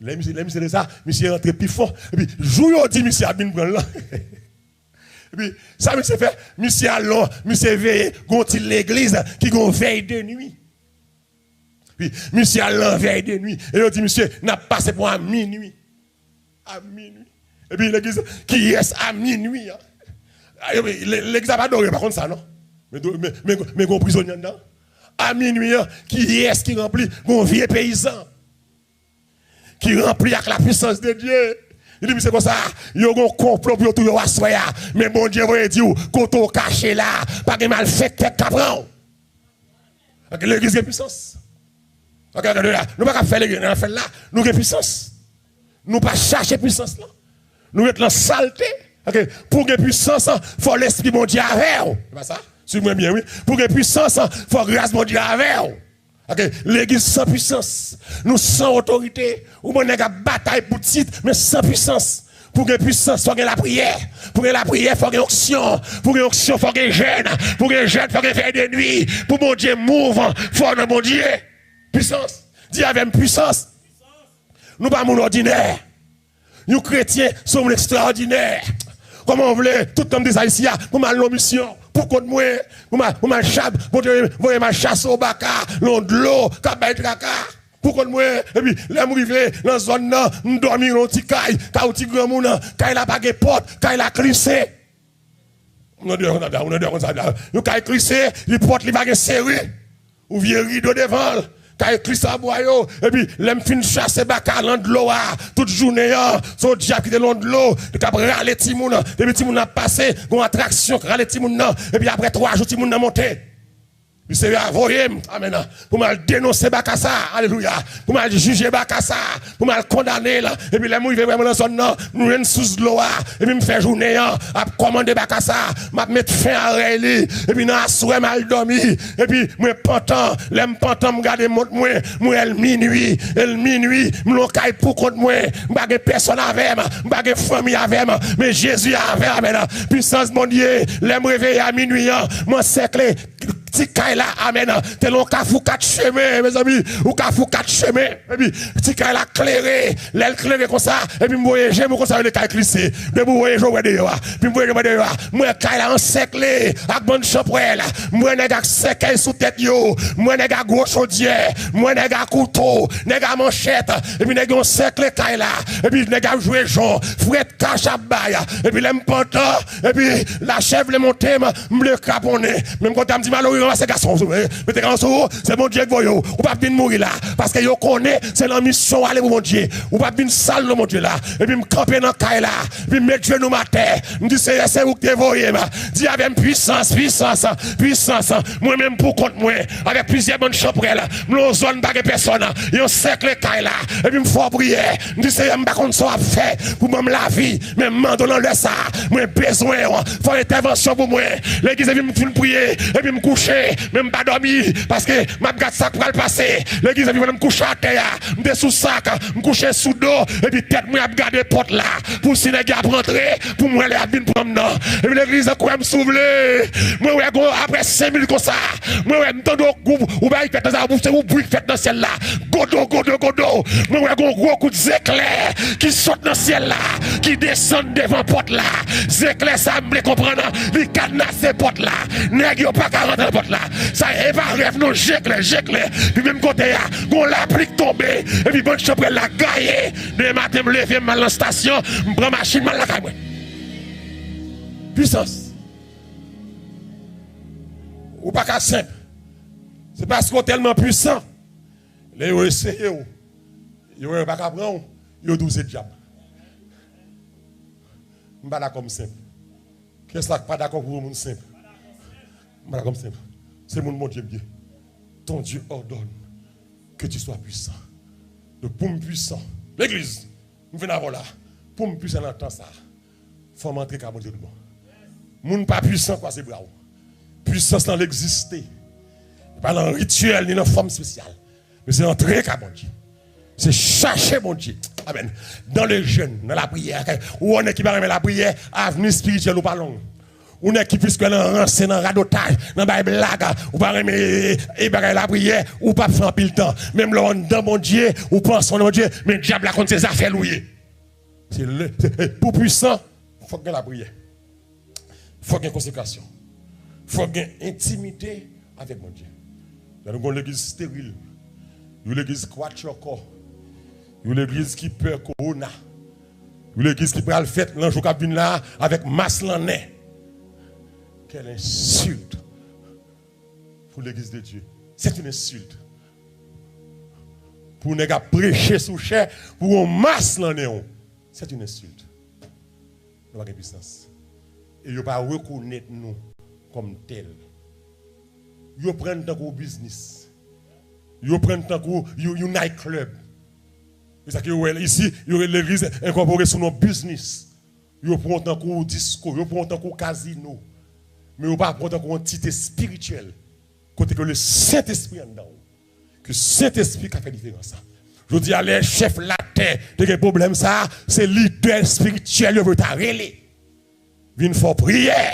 Lè misye, lè misye de sa, misye rantre pi fon. Epi, jou yo di misye ap vin pran l lan. Epi, sa misye fè, misye al lon, misye veye, gon ti legliz ki gon vèy de nwi. Epi, misye al lan vèy de nwi. E yo di misye, n ap pase pou a minwi. A minwi. Epi, legliz, kiyès a minwi an? A, epi, le- legliz ap adore, pa konn sa, non? Men, men, men, men gon prizonye anndan. A minwi an, kiyès ki ranpli? Gon vye peyizan. Ki ranpli ak la puissance de Dieu. Li di misye konsa, yo gon konplo pou yo touye w aswè a. Men Bondye voye di w, kote w kache la, pa gen malfektè k ka pran w. Ak legliz gen pisans. Ok, gade la. Nou pa ka fè legliz, nan fè l la. Nou gen pisans. Nou pa chache pisans lan. Nou ret lan salte. Ok, pou gen pisans, fò Lespri Bondye avè w. Se pa sa? Suiv mwen byen, wi. Pou gen pisans, fò gras Bondye avè w. Ok, legliz san pisans. Nou san otorite. Ou wè nèg ap batay pou tit, men san pisans. Pou gen pisans, fò gen lapriyè. Pou gen lapriyè, fò gen onksyon. Pou gen onksyon, fò gen jèn. Pou gen jèn, fò gen vèy de nwi. Pou Bondye move, fò nan Bondye. Pisans. Di avè m, pisans. Nou pa moun òdinè. Yon kretyen se yon moun ekstraòdinè. Kòman w vle, tout tan m di sa isi a, pou m al nan misyon, pou kont mwen, pou m al, pou m al chab, Bondye voye m al chase yon baka, nan yon dlo, k ap bay traka, pou kont mwen, epi lè m rive nan zòn nan, m dòmi nan yon ti kay, kay yon ti granmoun, kay la pa gen pòt, kay la klise. Moun nan deyò konn sa, moun nan deyò konn sa, yon kay klise, li pòt li pa gen seri. Ou vye rido devan l, kay klise a bwa yo. Epi, lè m fin chase baka lan dlo a, tout jounen an, se yon dyab ki te lan dlo, li k ap rale timoun. Depi timoun nan ap pase, gon atraksyon k rale timoun nan. Epi, apre twa jou, timoun nan monte. Li se a voye m, amèn, pou m al denonse baka sa, alelouya, pou m al jije baka sa, pou m al kondane l. Epi lè m rive vrèman nan zòn nan, m jwenn sous dlo a, epi m fè jounen an ap kòmande baka sa, m ap met fen a rèy li, epi nan aswè m al dòmi, epi mwen pantan, lè m pantan m gade mont mwen, m wè l minwi, e l minwi, m lan kay pou kont mwen, m pa gen pèsòn avè m, m pa gen fanmi avè m, men Jezi avè m, amèn. Pisans Bondye, lè m reveye a minwi an, m ansèkle, ti kay la, amèn, te lan kafou kat chemen, mezanmi, ou kafou kat chemen, epi ti kay la klere, lè l klere konsa, epi m voye je m konsa, yo de kay klise, depi w voye je w wè deyò a, epi m voye je m wè deyò a, m wè kay la ansèkle ak bann chanpwèl, m wè nèg ak sèkèy sou tèt yo, m wè nèg ak gwo chodyè, m wè nèg ak kouto, nèg ak manchèt, epi nèg yo ansèkle kay la, epi nèg ap jwe jon, frèt kach ap bay, epi lè m pantan, epi lachè vle monte m, m vle kraponnen. Menm kote a m di malere ranmase gason w, mete gason sou ou, se Bondye k voye w. Ou p ap vin mouri la. Paske yo konnen se nan misyon w ale pou Bondye. Ou p ap vin sal non Bondye la. Epi m kanpe nan kay la. Epi m met jenou m atè. M di, Seyè, se ou k te voye m. Di avè m, pwisans, pwisans, pwisans. Mwen menm pou kont mwen, avèk plizyè bann chanpwèl, m nan yon zòn pa gen pèsòn. Yo ansèkle kay la. Epi m fè w priyè. M di, Seyè, m pa konn sa w ap fè pou ban m lavi. Men m mande w nan lè sa a, mwen bezwen w. Fè entèvansyon pou mwen. Legliz, epi m fin priye, epi m kouche, men m pa dòmi, paske m ap gad sa k pral pase. Legliz, epi pandan m kouche atè a, m te sou sak, m kouche sou do, epi tèt mwen ap gade pòt la, pou si nèg yo ap rantre, pou m wè lè y ap vin pran m nan. Epi legliz, kwè m si w vle, mwen wè gon, apre senk minit konsa, mwen wè m tande yon gwoup, ou bay fèt nan sa, se yon bri k fèt nan syèl la. Godo, godo, godo. Mwen wè gon gwo kout zeklè ki sot nan syèl la, ki desann devan pòt la. Zeklè sa, m vle konprann, li kadnase pòt la. Nèg yo pa ka rantre nan pòt la. Sa e pa rèv non, zeklè, zeklè. Pi menm kote a, gon lapli k tonbe. Epi bann chanpwèl la gaye. Demen maten, m leve, m al nan estasyon, m pran machin, m al lakay mwen. Pwisans. Ou pa ka senp. Se paske w tèlman pwisan. Lè yo eseye w, yo wè yo pa ka pran w, yo di w se dyab. M pa dakò m senp. Kiyès la k pa dakò pou yon moun senp? M pa dakò m senp. Se moun Bondye m ye. Ton Dieu ordonne que tu sois puissant. Donk, pou m pwisan, legliz, m vin avè w la, pou m pwisan nan tan sa a, fò m antre ka Bondye tout bon. Moun pa pwisan kwaze bra w. Pwisans lan egziste. Li pa nan rityèl ni nan fòm espesyal. Men se antre ka Bondye. Se chache Bondye. Amèn. Dans le jeûne, nan lapriyè. Ou yon nèg ki pa renmen lapriyè, avni espirityèl ou pa long. Ou nèg ki plis kwè nan ranse, nan radotaj, nan bay blag, ou pa renmen e, e bagay lapriyè, ou p ap fè anpil tan. Menm lè w anndan Bondye, ou panse w nan Bondye, men dyab la konn se zafè l ou ye. Se le, se, pou pwisan, fòk gen lapriyè. Fòk gen konsekrasyon. Fòk gen entimite avèk Bondye. Lè nou gen yon legliz steril, yon legliz kwatchòkò, yon legliz ki pè kowona, yon legliz ki pral fèt nan jou k ap vin la avèk mas lan nen. Quelle insulte pour l'église de Dieu. C'est une insulte. Pou nèg ap preche sou chè, pou yon mas lan nen w. C'est une insulte. Nou pa gen pisans. E yo pa rekonèt nou kòm tèl. Yo pran n tankou biznis. Yo pran n tankou yon, yon night club. E sa ke yo wè isi, yo rele legliz enkòpore sou non biznis. Yo pran w tankou disko, yo pran w tankou kazino. Men yo pa pran w tankou yon antite espirityèl. Kote ke le Sentespri anndan w. Ke Sentespri ka fè diferans la. Jodi a, lè chèf latè te gen pwoblèm sa, se lidè espirityèl yo pou yo ta rele. Vin fè w priyè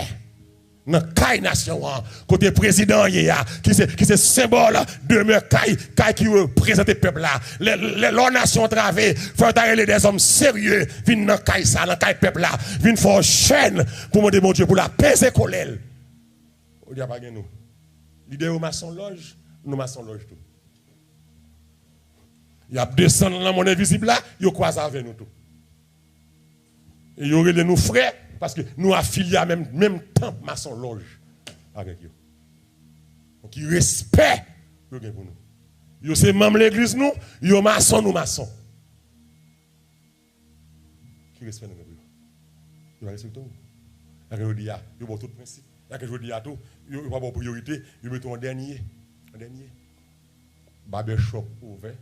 nan kay nasyon an, kote prezidan an ye a, ki se, ki se senbòl demè kay, kay ki reprezante pèp la. Lè, lè, lè w nasyon antrave, fò w ta rele dèzòm serye, vin nan kay sa, nan kay pèp la, vin fè w jèn pou mande Bondye pou l apeze kolè l. Jodi a pa gen nou. Lidè yo masonlòj, nou masonlòj tou. Y ap desann nan mond envizib la, yo kwaze avè nou tou. E yo rele nou frè, paske nou afilye a menm, menm tanp masonlòj avèk yo. Donk, ki respè yo gen pou nou? Yo se manm legliz nou, yo mason, nou mason. Ki respè nou gen pou yo? Yo pa respekte w. Yake jodi a, yo ba w tout prensip. Yake jodi a tou, yo, yo pa ba w priyorite, yo mete w an dènye. An dènye. Barbershop ouvè.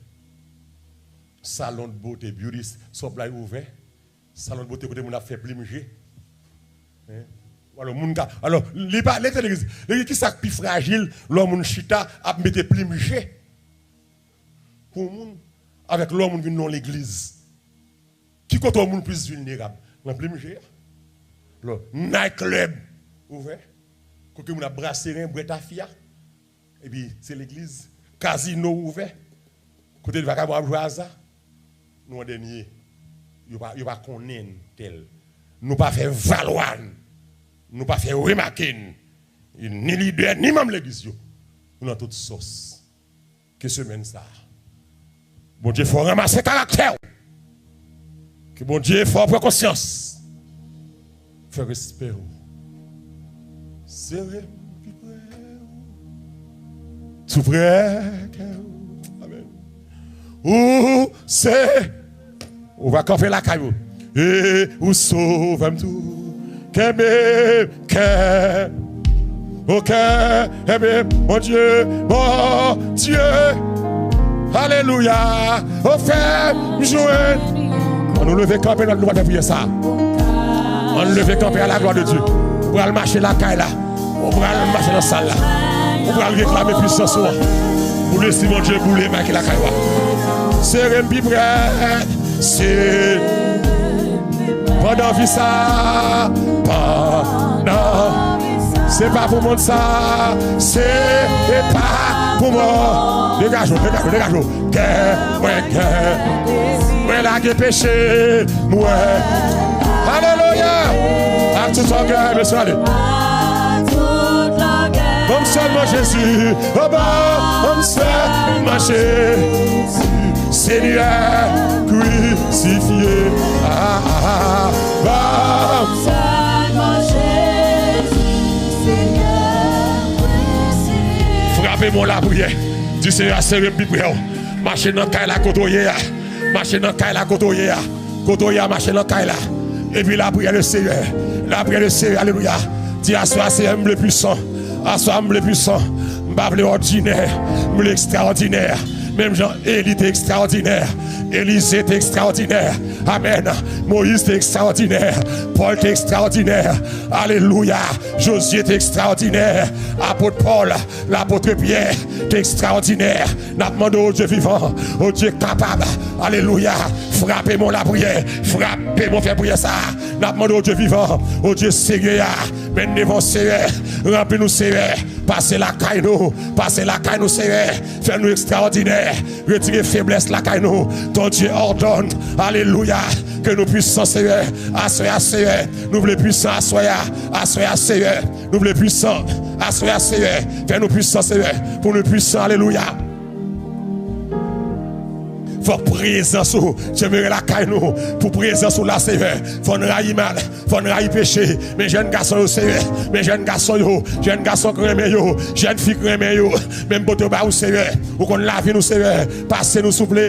Salon de beauté, beauty supply ouvè. Salon de beauté kote moun ap fè plim je. Hein? Alò, moun ka, alò, li pa, li te legliz. Legliz, ki sa k pi frajil lè moun chita ap mete plim je? Pou moun, avèk lè moun vin nan legliz. Ki kote yon moun plis vilnerab? Nan plim je a. Lò, night club ouvè. Kote moun ap brase ren, bwè tafya. Epi se legliz. Kazino ouvè. Kote vakabon ap jwe aza. Nou an dènye. Yo pa, yo pa konnen n tèl. Nou pa fè valwa n. Nou pa fè remake n. Ni lidè, ni manm legliz yo. Nou nan tout sòs. Ke semèn sa a, Bondye fè w ranmase karaktè w. Ke Bondye fè w pran konsyans. Fè respè w. Sere m pi pre w. Tou pre kè w. Amèn. Ou se Ou va kanpe lakay ou. E ou sove m tou. Kenbe m, kenbe. O kenbe m, Bondye, Bondye. Alelouya. O fè m jwenn. Ann nou leve kanpe, nou pral fè priyè sa. Ann leve kanpe à la gloire de Dieu. Ou pral mache lakay la. Ou pral mache nan sal la. Ou pral reklame pwisans ou an. Pou lespri Bondye boule, make lakay ou a. Sere m pi prè. Se pandan vi sa, pandan se pa pou mond sa, se pa pou mwen. Degaje w, degaje w, degaje w. Kè mwen, kè mwen lage peche mwen. Alelouya. Ak tout ògèy, mesye, ale. Ban m sèlman Jezi. Oh, ban m sèlman Jezi. Senyè krisifye. Ah, ah, ah. Ban m sèlman Jezi. Senyè krisifye. Frape men w lapriyè. Di, Senyè, sere m pi prè w. Mache nan kay la kote w ye a. Mache nan kay la kote w ye a. Kote w ye a, mache nan kay la. Epi lapriyè le Senyè. Lapriyè le Senyè, alelouya. Di, aswè a, Senyè, m vle pwisan. Aswè a, m vle pwisan. M pa vle òdinè. M vle ekstraòdinè. Menm jan Eli te ekstraòdinè. Elize te ekstraòdinè. Amèn. Moyiz te ekstraòdinè. Pòl te ekstraòdinè. Alelouya. Jozye te ekstraòdinè. Apot Pòl, lapot Pyè te ekstraòdinè. N ap mande w, o Dye vivan, o Dye kapab. Alelouya. Frape m yon lapriyè. Frape m yon fè priyè sa. N ap mande w, o Dye vivan, o Dye serye a. Mennen devan w, Seyè. Ranpli nou, Seyè. Pase lakay nou. Pase lakay nou, Seyè. Fè nou ekstraòdinè. Retire feblès lakay nou. Ton Dye òdonn. Alelouya. Ke nou pwisan, Seyè. Aswè a, Seyè. Nou vle pwisan aswè a. Aswè a, Seyè. Nou vle pwisan. Aswè a, Seyè. Fè nou pwisan, Seyè. Pou nou pwisan. Alelouya. Fòk prezans ou demere lakay nou. Pou prezans ou la, Seyè. Fò n rayi mal. Fò n rayi peche. Men jèn gason yo, Seyè. Men jèn gason yo. Jèn gason k renmen yo. Jèn fi k renmen yo. Men m pote yo ba ou, Seyè. Ou konn lavi nou, Seyè. Pase nou, souple.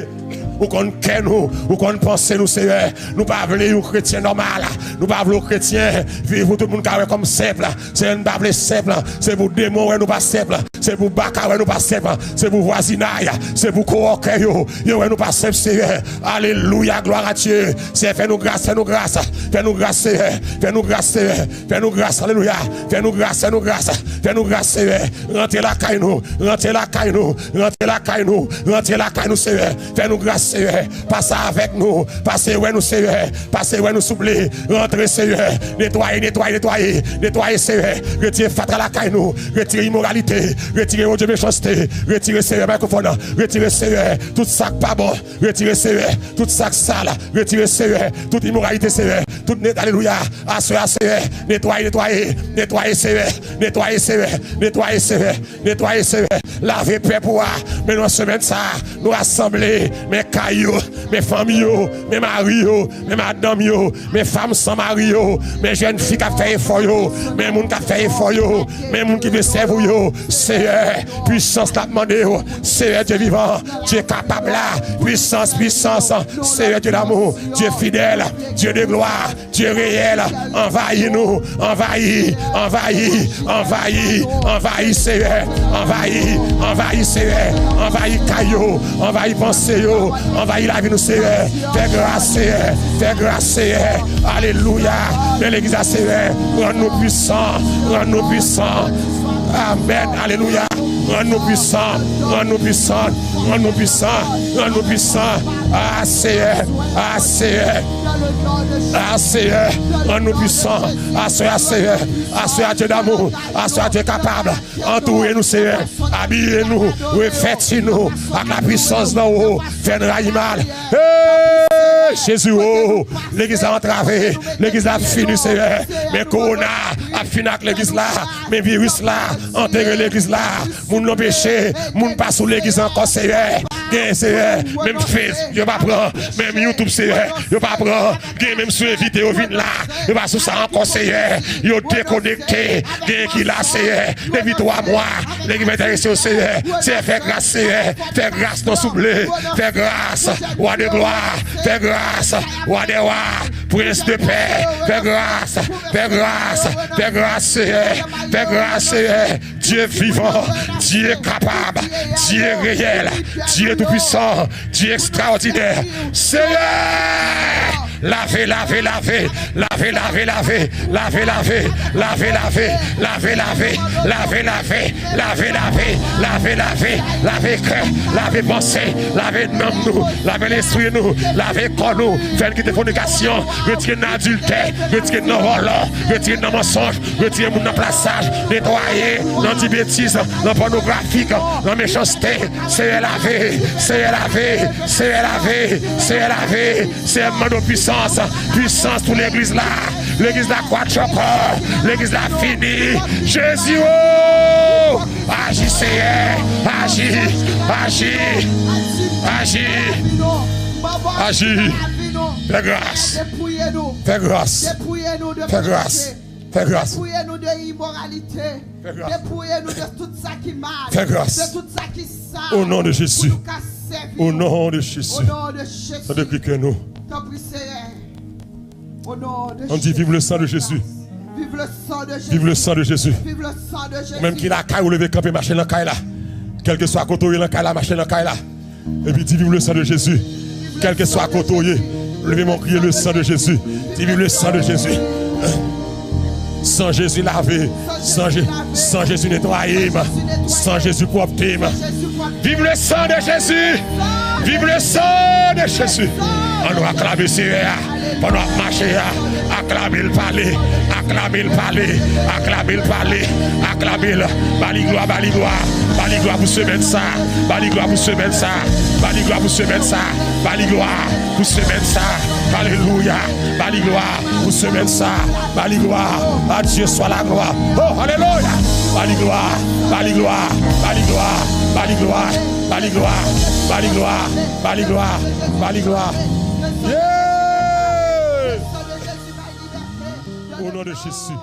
Ou konn kè nou. Ou konn panse nou, Seyè. Nou pa vle yon kretyen nòmal. Nou pa vle yon kretyen viv pou tout moun ka wè kòm senp. Seyè, nou pa vle senp. Se pou demon wè nou pa senp. Se pou baka wè nou pa senp. Se pou vwazinay. Se pou kowòkè yo. Yo wè nou pa senp, Seyè. Alelouya, glwa a Dye. Seyè, fè nou gras, fè nou gras. Fè nou gras, Seyè. Fè nou gras, Seyè. Fè nou gras, alelouya. Fè nou gras, fè nou gras. Fè nou gras, Seyè. Rantre lakay nou. Rantre lakay nou. Rantre lakay nou. Rantre lakay nou, Seyè. Fè nou gras, Seyè. Pase avèk nou. Pase wè nou, Seyè. Pase wè nou, souple. Rantre, Seyè. Netwaye, netwaye, netwaye. Netwaye, Seyè. Retire fatra lakay nou. Retire imoralite. Retire, o Dye, mechanste. Retire, Seyè, mikwofòn nan. Retire, Seyè, tout sa k pa bon. Retire, Seyè, tout sa k sal. Retire, Seyè, tout imoralite, Seyè. Tout net, alelouya. Aswè a, Seyè. Netwaye, netwaye. Netwaye, Seyè. Netwaye, Seyè. Netwaye, Seyè. Netwaye, Seyè. Lave pèp ou a. Men nan semèn sa, nou rasanble. Men kay yo. Men fanmi yo. Men mari yo. Men madanm yo. Men fanm san mari yo. Men jèn fi k ap fè efò yo. Men moun k ap fè efò yo. Men moun ki vle sèvi w yo. Seyè, pwisans n ap mande w. Seyè Dye vivan, Dye kapab la. Pwisans, pwisans. Seyè Dye damou, Dye fidèl, Dye de glwa, Dye reyèl. Anvayi nou, anvayi, anvayi, anvayi, anvayi, Seyè. Anvayi, anvayi, Seyè. Anvayi kay yo, anvayi panse yo, anvayi lavi nou, Seyè. Fè gras, Seyè. Fè gras, Seyè. Alelouya. Men legliz la, Seyè. Rann nou pwisan. Rann nou pwisan. Amèn. Alelouya. Rann nou pwisan. Rann nou pwisan. Rann nou pwisan. Rann nou pwisan. A, Seyè. A, Seyè. A, Seyè. Rann nou pwisan. Aswè a, Seyè. Aswè a, Dye damou. Aswè a, Dye kapab. Antoure nou, Seyè. Abiye nou. Revèti nou ak lapwisans nan ou. Fè n rayi mal. Hey, Jezi, o, legliz la antrave. Legliz la ap fini, Seyè. Men kowona ap fini ak legliz la. Men viris la antere legliz la. Moun nan peche. Moun pa sou legliz ankò, Seyè. Gen, Seyè, menm Face yo pa pran. Menm YouTube, Seyè, yo pa pran. Gen menm sou evite yo vin la. Yo pa sou sa ankò, Seyè. Yo dekonekte. Gen ki la, Seyè. Depi twa mwa, nèg ki pa enterese yo, Seyè. Seyè, fè gras, Seyè. Fè gras, non, souple. Fè gras, Wa de glwa. Fè gras, Wa de wa. Prens de pè. Fè gras, fè gras, fè gras, Seyè. Fè gras, Seyè. Dye vivan, Dye kapab, Dye reyèl, Dye toupwisan, Dye ekstraòdinè. Seyè! Lave, lave, lave, lave, lave, lave, lave, lave, lave, lave, lave, lave, lave, lave, lave, lave, lave, lave, lave kè, lave panse, lave nanm nou, lave lespri nou, lave kò nou, fè n kite fònikasyon, retire n nan adiltè, retire n nan vòlò, retire n nan mansonj, retire moun nan plasaj, netwaye nan ti betiz, nan pònografik, nan mechanste. Seyè lave, Seyè lave, Seyè lave, Seyè lave. Seyè mande w pwisans, pwisans pou legliz la. Legliz la kwatch ankò, legliz la fini. Jezi o! Aji, Seyè, aji, aji, aji, aji. Fè gras, fè gras, fè gras, fè gras. Depouye nou de imoralite. Fè gras. Depouye nou de tout sa ki mal. Fè gras. De tout sa ki sal. O non de Jezi. Pou nou ka sèvi w. O non de Jezi. O non de Jezi. Tanpri, Seyè. O non de Jezi. On dit, vive le sang de Jésus. Vive le sang de Jésus. Vive le sang de Jésus. Vive le sang de Jésus. Ou menm ki lakay ou, leve kanpe, mache nan kay la. Kèlkeswa kote ou ye nan kay la, mache nan kay la. Epi di, vive le sang de Jésus. Kèlkeswa kote w ye, leve men w, kriye le sang de Jésus. Di, viv le sang de Jésus. San Jezi lave, san, Je- san Jezi netwaye m, san Jezi pwòpte m. Viv le sang de Jésus! Viv le sang de Jésus! Ann nou aklame Seyè a pandan w ap mache a. Aklame l, pale, aklame l, pale, aklame l, pale, aklame l. Ba li glwa, ba li glwa, ba li glwa pou semèn sa, ba li glwa pou semèn sa, ba li glwa pou semèn sa, ba li glwa pou semèn sa. Alelouya! Ba li glwa pou semèn sa. Ba li glwa. A Dieu soit la gloire. Oh, alelouya! Ba li glwa. Ba li glwa. Ba li glwa. Ba li glwa. Ba li glwa. Ba li glwa. Ba li glwa. Ba li glwa. Yeah! Au nom de Jésus.